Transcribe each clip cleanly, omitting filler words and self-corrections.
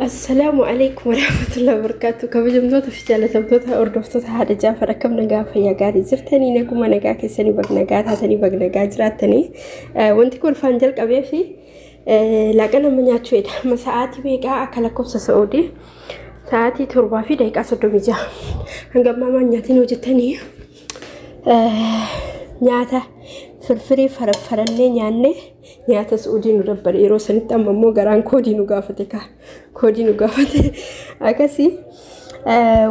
Assalaamu alaikum warahmatullahi wabarakatuh. Kabajamtoota fi jaalatamtoota hordoftoota haadha Jaafar, akkam nagaa, fayyaa gaarii jirtanii? Naguma nagaa keessanii, bag nagaa taatanii, bag nagaa jiraattanii. Wanti kolfaan jalqabee fi laaqana nama nyaachuudha. Amma sa'aatii meeqaa? Akka lakkoofsa Sa'uudii sa'aatii 7:36. Hanga ammaa maan nyaatiin hojjettanii? Nyaata firfirii faraffarannee nyaannee, nyaata Su'uudii nu dabbare yeroo sanitti. Amma immoo garaan koodii nu gaafate kaa, koodii nu gaafate akkasii.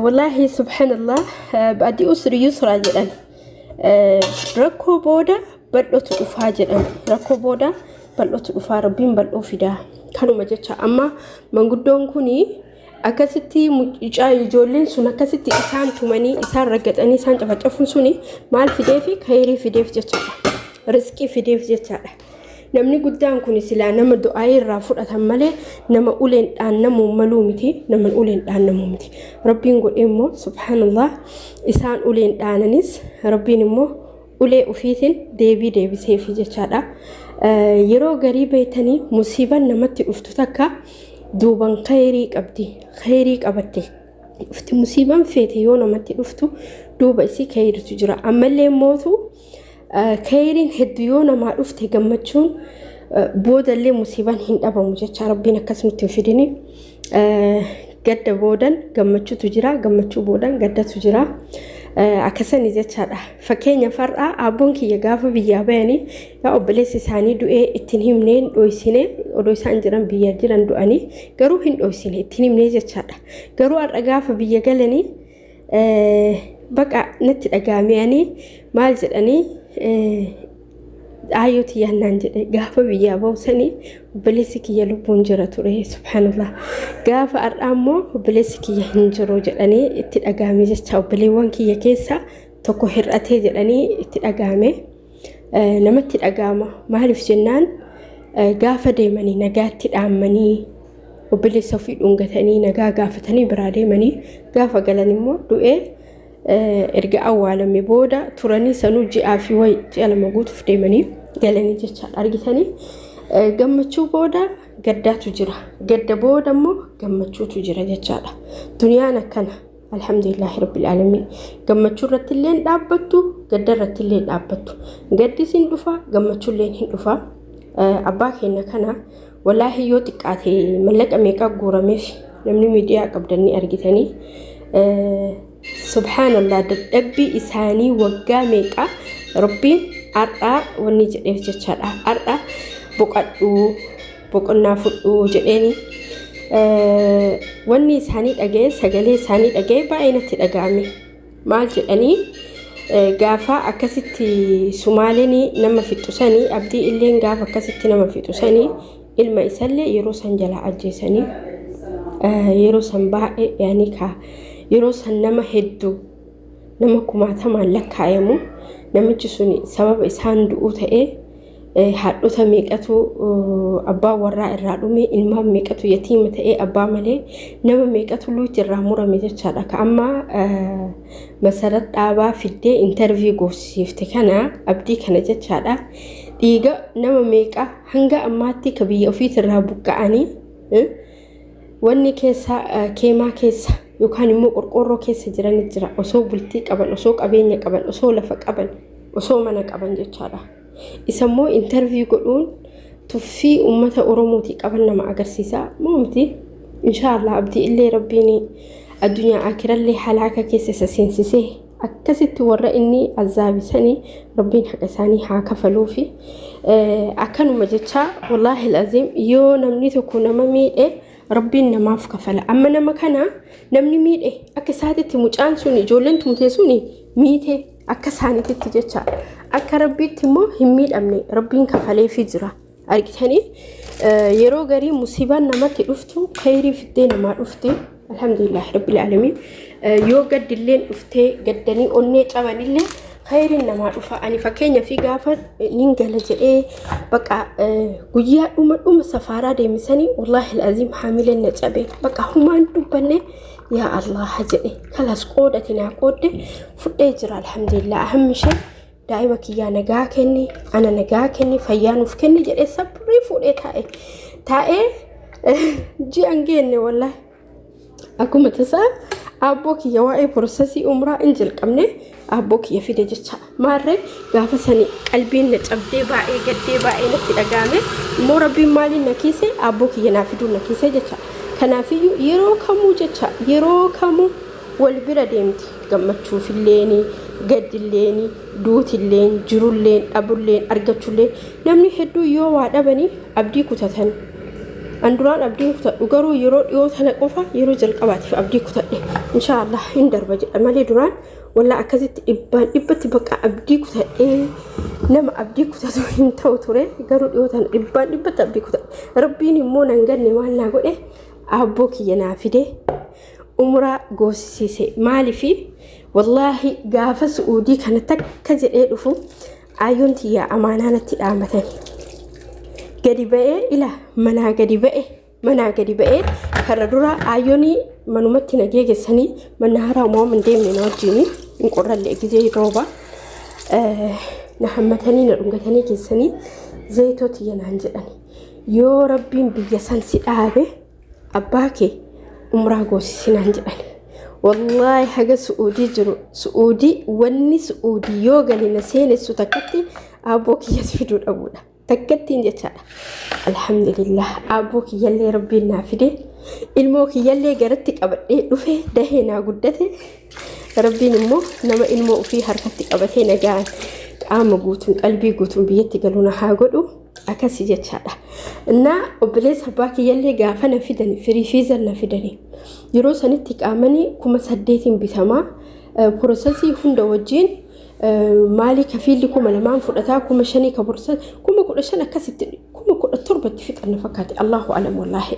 Wallaahi, subhanallah, بعد عسر يسرا jedhan. Rakkoo booda bal'ootu dhufaa jedhan, rakkoo booda bal'ootu dhufaa, Rabbiin bal'oo fidaa, kanuma jecha. Amma manguddoon kuni akkasitti mucaa ijoolleen sun akkasitti isaan tumanii, isaan raggaxanii, isaan cafacafuun suni maal fideefi? Khayrii fideef jechaadha, rizqii fideef jechaadha. Namni guddaan kun silaa nama du'aa irraa fudhatan malee nama uleen dhaannamuu maluu miti, nama uleen dhaannamuu miti. Rabbiin godhee immoo, subhaanallah, isaan uleen dhaananis Rabbiin immoo ulee ufiitiin deebii deebiseefi jechaadha. Yeroo garii beektanii, musiibaan namatti dhuftu takka duuban khayrii qabdi, khayrii qabatte dhufti. Musiibaan feete yoo namatti dhuftu duuba isii khayritu jira. Ammallee mootu khayriin hedduu yoo namaa dhufte, gammachuun boodallee musiibaan hin dhabamu jecha. Rabbiin akkasumatti hin fidini. Gadda boodan gammachuutu jira, gammachuu boodan gaddatu jira, akkasani jechaadha. Fakkeenya far'aa abboon kiyya gaafa biyyaa bayanii, yaa obboleessi isaanii du'ee ittiin himnee, hin dhoysine. Odoo isaan jiran, biyya jiran du'anii garuu hin dhoysine, ittiin himnee jechaadha. Garuu har'a gaafa biyya galanii baqa natti dhagaamanii maal jedhanii, aayyoo tiyyaan jedhe, gaafa biyyaa ba'usanii obboleessi kiyya lubbuun jira ture, subhaanallah, gaafa har'aa immoo obboleessi kiyya hin jiru jedhanii itti dhagaame jecha. Obboleewwan kiyya keessa tokko hir'atee jedhanii itti dhagaame. Namatti dhagaama. Maaliif jennaan, gaafa deemanii nagaatti dhaammanii, obboleessa ofii dhungatanii, nagaa gaafatanii biraa deemanii, gaafa galan immoo du'ee erga awwaalame booda turanii, sanuu ji'aa fi wayi, ji'a 2 guutuuf deemanii galanii jechaadha. Argitanii, gammachuu booda gaddaatu jira, gadda booda immoo gammachuutu jira jechaadha. Duniyaan akkana. Alhamdulillaahi rabbil aalamiin. Gammachuu irratti illee hin dhaabbattu, gadda irratti illee hin dhaabbattu. Gaddis hin dhufa, gammachuu illee hin dhufa. Abbaa keenya kana wallaahi yoo xiqqaate mallaqa meeqa guurameef, namni miidiyaa qabdan ni argitanii. Subhaanallah, dadhabbii isaanii waggaa meeqa Rabbiin har'aa wanni jedheef jechaadha. Har'a boqadhuu, boqonnaa fudhuu jedheeni. Wanni isaanii dhaga'e, sagalee isaanii dhaga'e, baay'ee natti dhaga'ame. Maal jedhanii? Gaafa akkasitti Sumaaleen nama fixxusanii, Abdii illeen gaafa akkasitti nama fixxusanii, ilma isallee yeroo san jalaa ajjeesanii, yeroo san baay'ee yaanii kaa, yeroo san nama hedduu, nama kumaatamaan lakkaayamu, namichi sun sababa isaan du'uu ta'ee, haadhota meeqatu abbaa warraa irraa dhume, ilmaan meeqatu yatiima ta'ee abbaa malee, nama meeqatu luuti irraa murame jechaadha. Ka amma Masarat Dhaabaa fiddee interview goosiifte kana, Abdii kana jechaadha. Dhiiga nama meeqa hanga ammaatti ka biyya ofiitirraa buqqa'anii wanni keessa, keemaa keessa yookaan immoo qorqoorroo keessa jiran jira, osoo bultii qaban, osoo qabeenya qaban, osoo lafa qaban, osoo mana qaban jechaadha. Isa immoo interview godhuun tuffii uummata Oromootii qaban nama agarsiisa moo miti? Inshaallah, Abdii illee Rabbiin addunyaa akirallee halaaka keessa isa seensisee, akkasitti warra inni azaabisanii Rabbiin haqa isaanii haa kafaluufi. Akkanuma jecha, wallaahi laziim, yoo namni tokko nama miidhe Rabbiin namaaf kafala. Amma nama kana namni miidhe akka isaatitti, mucaan sun, ijoolleen tumtee suni miite akka isaaniititti jecha, akka Rabbiitti immoo hin miidhamne, Rabbiin kafaleefii jira. Argitanii, yeroo garii musiibaan namatti dhuftu khayrii fiddee namaa dhufti. Alhamdulillah rabbil aalamiin. Yoo gaddilleen dhuftee, gaddanii onnee cabanillee, khayriin namaa dhufa. Ani fakkeenya fi gaafa nin gala jedhee baqa guyyaa dhuma dhuma safaaraa deemisanii, wallaahi alazim, haamileen na cabe. Baqa humaan dubbanne, yaa Allah jedhe, kalas qoodati naa qoodde fudhee jira. Alhamdulillah, ahammi ishee daa'ima kiyyaa nagaa kenni, ana nagaa kenni, fayyaa nuuf kenni jedhee sabrii fuudhee taa'e taa'ee. Ji'an geenne wallaahi. Akkuma tasaa aabboo kiyya waa'ee processii umraa hin jalqabne, aabboo kiyya fide jecha. Maarree gaafa sani qalbiin na cabdee, baay'ee gaddee, baay'ee natti dhaga'ame. Immoo Rabbiin maaliin na kiise? Aabboo kiyya naa fiduun na kiise jecha. Kanaafiyyuu yeroo kamuu jecha, yeroo kamuu wal bira deemti. Gammachuufilleeni, gaddilleeni, duutilleen, jirulleen, dhabulleen, argachulleen. Namni hedduu yoo waa dhabanii abdii kutatan. An duraan abdiin kutadhu, garuu yeroo dhiyoo tana qofa yeroo jalqabaatiif abdii kutadhe. Inshaallah hin darba jedha malee duraan wallaa akkasitti dhibbaan dhibbatti bakka abdii kutadhee nama abdii kutatu hin ta'u ture. Garuu dhiyoo tana dhibbaan dhibbatti abdii kutadhe. Rabbiin immoo nan ganne. Maal naa godhe? Aabboo kiyya naa fide, umraa goosisiise. Maaliifi wallaahi gaafa Su'uudii kana takka jedhee dhufu aayyoon tiyyaa amaanaa natti dhaamatanii. Gadi ba'ee, ila manaa gadi ba'e, manaa gadi ba'ee karra dura aayyoonii manumatti na geegessanii, mana haaraa uumamu hin deemne, na wajjin hin qorrallee gizee rooba na hammatanii, na dhungatanii geessanii, zayitoo tiyya naan jedhani. Yoo Rabbiin biyya san si dhaabe abbaa kee umraa goosisi naan jedhani. Wallaahi haga Su'uudii jiru, Su'uudii wanni Su'uudii yoo gale na seenessu takkatti aabboo kiyyas fiduu dhabuudha. Takkattiin jechaadha. Alhamdulillah, aabboo kiyyallee Rabbiin naa fide. Ilmoo kiyyallee garatti qabadhee dhufe, dahee naa guddate. Rabbiin immoo nama ilmoo ofii harkatti qabatee nagaan qaama guutuun qalbii guutuun biyyatti galuu na haa godhu. Akkasii jechaadha. Innaa obboleessa abbaa kiyyallee gaafa na fidani firii fiizan na fidani. Yeroo sanitti qaamanii 8,000n bitamaa, processii hunda wajjin maalii kafiilli 2,000 fudhataa, 5,000 ka process 15,000, akkasitti 17,000tti fixan na fakkaate, Allahu alam wallaahi.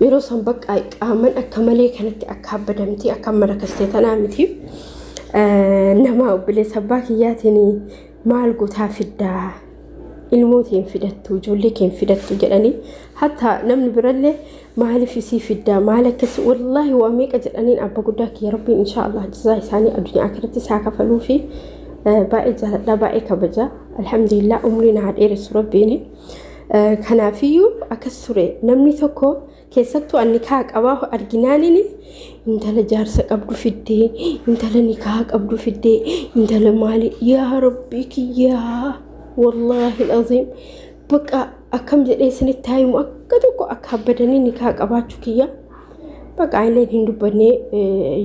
Yeroo san bakka qaaman akka malee kanatti akka abbadamtee akka amma rakkastee tanaa miti. Nama obboleessa abbaa kiyyaatiin maal gotaa fiddaa, ilmoo teen fidattu, ijoollee keen fidattu jedhanii, hatta namni birallee maaliif isii fiddaa, maal akkas, wallaahi waa meeqa jedhaniin. Abba guddaa kiyya Rabbiin insha Allah jazaa isaanii addunyaa akhiratti isaa kafaluu fi baay'ee jaaladha, baay'ee kabaja. Alhamdulillah, umrii na haa dheeressu Rabbiin. Kanaafiyyuu akkas ture. Namni tokko keessattuu ani nikaa qabaa arginaaniin, intala jaarsa qabdu fiddee, intala nikaa qabdu fiddee, intala maali, yaa Rabbii kiyyaa, wallaahi aziim bakka akkam jedhee isinitti himu, akka tokko akka abbadanii nikaa qabaachuu kiyya bakka illee hin dubbanne.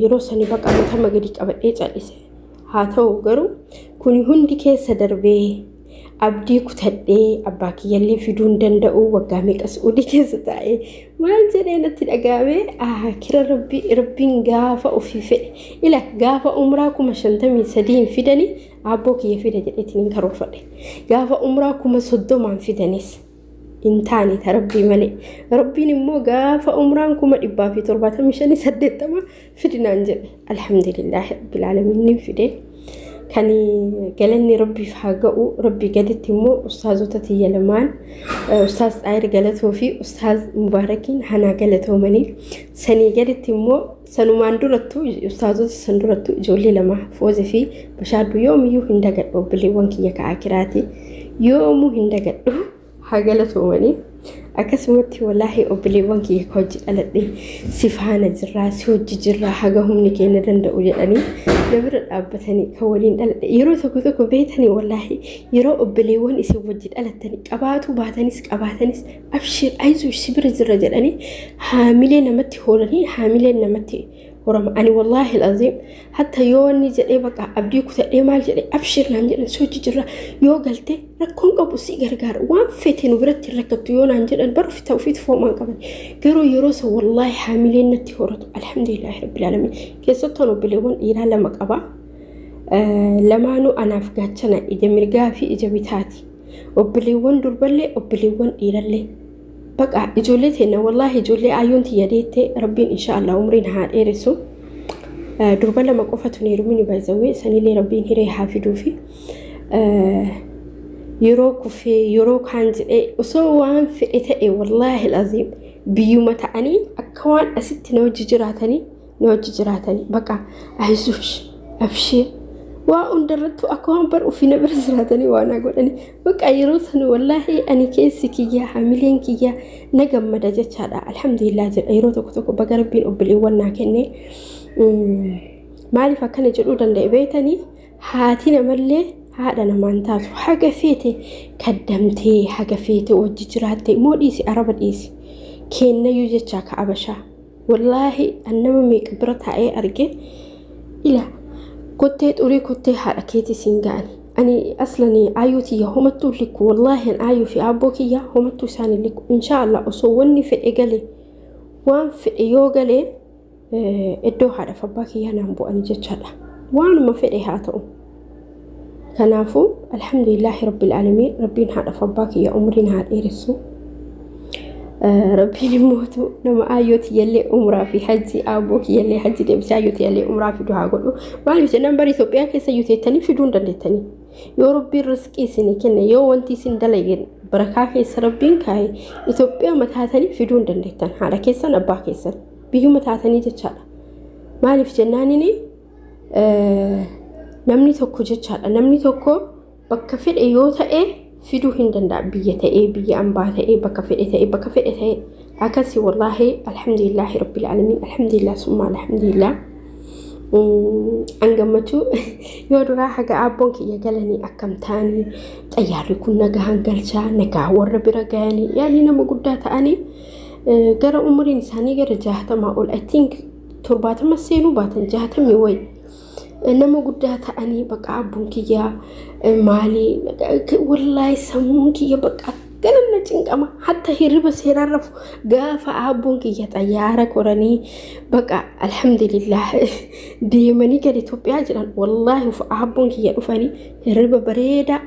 Yeroo sani bakka matama gadi qabadhee cal'ise. Haa ta'u garuu kuni hundi keessa darbee abdii kutadhee abbaa kiyyallee fiduu hin danda'u, waggaa meeqa Su'uudii keessa taa'ee maal jedhee natti dhaga'ame. Kira Rabbii, Rabbiin gaafa ofii fedhe, ila gaafa umraa 53,000 fidanii aabboo kiyya fida jedheetiin hin karoorfadhe. Gaafa umraa 30,000 fidanis hin taane, ta Rabbii malee. Rabbiin immoo gaafa umraan 175,000 80 fidinaan jedhe, alhamdulillaahi rabbil aalamiin, nin fide. Kan galanni Rabbiif haa ga'u. Rabbii gaditti immoo ustaazota tiyya lamaan, Ustaaz Xaayir Galatoo fi Ustaaz Mubaarakiin hanaa galatoomanii. Sanii gaditti immoo sanumaan durattu, ustaazota san durattu, ijoollee lama Foozii fi Bashaadduu yoomiyyuu hin dagadhu. Obboleewwan kiyya ka'aa kiraati yoomuu hin dagadhu, haa galatoomanii. Akkasumatti wallaahi obboleewwan kiyya ka hojii dhaladhe, si faana jirraa, si hojii jirraa, haga humni keenya danda'u jedhanii na bira dhaabbatanii kan waliin dhaladhe. Yeroo tokko tokko beetanii, wallaahi yeroo obboleewwan isin wajji dhalattanii qabaatu baatanis qabaatanis, abshir ayizuu si bira jirra jedhanii haamilee namatti horanii, haamileen namatti horama. Ani wallaahi aziim hatta yoo inni jedhee baqa abdii kutadhee maal jedhee, abshir naan jedhan, si hojii jirra, yoo galte rakkoon qabu, si gargaara, waan fete nu biratti hin rakkattu yoo naan jedhan bara ofi ta'u ofiitti foomaan qaban. Garuu yeroo san wallaahi haamileen natti horatu. Alhamdulillaahi rabbil aalamiin. Keessattuu an obboleewwan dhiiraa lama qaba. Lamaanuu anaaf gaachana, ija mirgaa fi ija bitaati. Obboleewwan durballee, obboleewwan dhiirallee, baqa ijoollee teenna, wallaahi ijoollee aayyoon tiyya deette, Rabbiin insha Allah umriin haa dheeressu. Durba lama qofatu hin heerumini baay'isawwee, sanillee Rabbiin hiree haa fiduufi. Yeroo kufee, yeroo kaan jedhee, osoo waan fedhe ta'e, wallaahi aziim biyyuma ta'anii akka waan asitti na hojii jiraatanii na hojii jiraatanii, baqa ayisush abshir Waa hundarrattuu akka waan bar ofii na bira jiraatanii waan naa godhanii. Bakka yeroo sana wallaahi ani keessi kiyya, hamileen kiyya na gammada jechaadha. Alhamdulillah jedha yeroo tokko tokko, baga Rabbiin obboleewwan naa kenne. Maaliif akkana jedhuu danda'e beektanii? Haati namallee haadha namaan taatu. Haga feete kaddamtee, haga feete wajji jiraatte immoo dhiisi, araba dhiisi. Kennayyuu jechaa ka abashaa. Wallaahi an nama meeqa bira taa'ee arge, ila kottee xurii kottee haadha keetii siin ga'ani. Ani aslani ayyuu tiyya homattuu likku, wallaahi an ayyuu fi abboo kiyya homattuu isaanii likku. Inshaallah osoo wanni fedhe gale, waan fedhe yoo gale, iddoo haadhaaf abbaa kiyyaa naan bu'anii jechaadha. Waanuma fedhe haa ta'u. Kanaafuu alhamdulillaahi rabbil aalamiin, Rabbiin haadhaaf abbaa kiyya umriin haa dheeressu. Rabbiin immootu nama ayyoo tiyyallee umraa fi hajji, abboo kiyyallee hajji deebisee ayyoo tiyyallee umraa fidu haa godhu. Maaliif jennaan, bara Itoophiyaa keessa iyyuu teettanii fiduu hin dandeettanii. Yoo Rabbiin riskii isinii kenne, yoo wanti isin dalagen barakaa keessa Rabbiin kaa'e, Itoophiyaa mataatanii fiduu hin dandeettan. Haadha keessan, abbaa keessan biyyuma taatanii jechaadha. Maaliif jennaanini, namni tokko jechaadha, namni tokko bakka fedhe yoo ta'e fiduu hin danda'a, biyya ta'ee, biyya ambaa ta'ee, bakka fedhe ta'ee, bakka fedhe ta'ee akkasii. Wallaahi alhamdulillaahi rabbil aalamiin, alhamdulillah summa alhamdulillah. An gammachuu yoo duraa haga abboon kiyya galanii akkam ta'anii, xayyaarri kun nagaan galchaa, nagaa warra bira gayanii, yaani nama guddaa ta'anii, gara umuriin isaanii gara 60 ol, I think 70 seenuu baatan, 60 wayi, nama guddaa ta'anii, bakka abboon kiyyaa maalii, wallaahi sammuun kiyya bakka akkana na cinqama, hatta hirriba seeraan rafu. Gaafa abboon kiyya xayyaara koranii, bakka alhamdulillah deemanii gadi Itoophiyaa jiran, wallaahi abboon kiyya dhufanii hirriba bareedaa,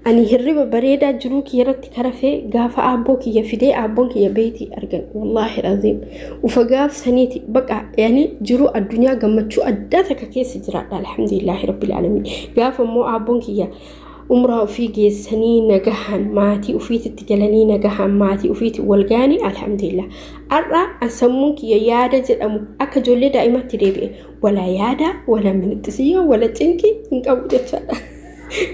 ani hirriba bareedaa jiruu kiyya irratti karafee, gaafa aabboo kiyya fidee aabboon kiyya beetii argan, wallaahi aziim ufa gaaf saniiti baqa yani jiruu addunyaa gammachuu addaa takka keessa jiraadha. Alhamdulillaahi rabbil aalamiin. Gaafa immoo aabboon kiyya umraa ofii geessanii nagahan maatii ofiititti galanii, nagahan maatii ofiitti wal ga'anii, alhamdulillah. Har'a an sammuun kiyya yaada jedhamu akka ijoollee daa'imatti deebi'e, wala yaada, wala minixxisiyyoo, wala cinqii hin qabu jechaadha.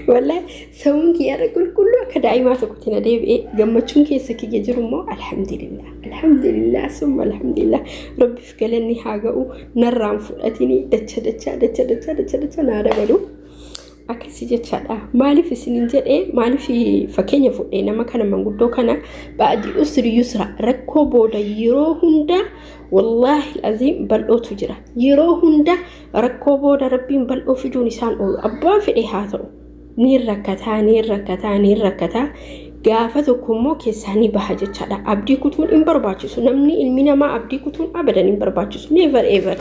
Wallahi sammuun kiyya irra qulqulluu akka daa'imaa tokkotti na deebi'e. Gammachuun keessa kiyya jiru immoo alhamdulillah, alhamdulillah summa alhamdulillah. Rabbiif galanni haa ga'u, narraan fudhatini, dacha dacha dacha dacha dacha dacha naa dabalu. Akkasi jechaadha. Maaliif isinin jedhee, maaliif fakkeenya fudhee nama kana, manguddoo kana? Ba'di usri yusra, rakkoo booda yeroo hunda, wallaahi aziim, bal'ootu jira. Yeroo hunda rakkoo booda Rabbiin bal'oo fiduun isaan oolu. Abbaa fedhe haa ta'u. Ni rakkataa, ni rakkataa, ni rakkataa. Gaafa tokko immoo keessaa ni baha jechaadha. Abdii kutuun hin barbaachisu. Namni ilmi namaa abdii kutuun abadan hin barbaachisu. Never ever.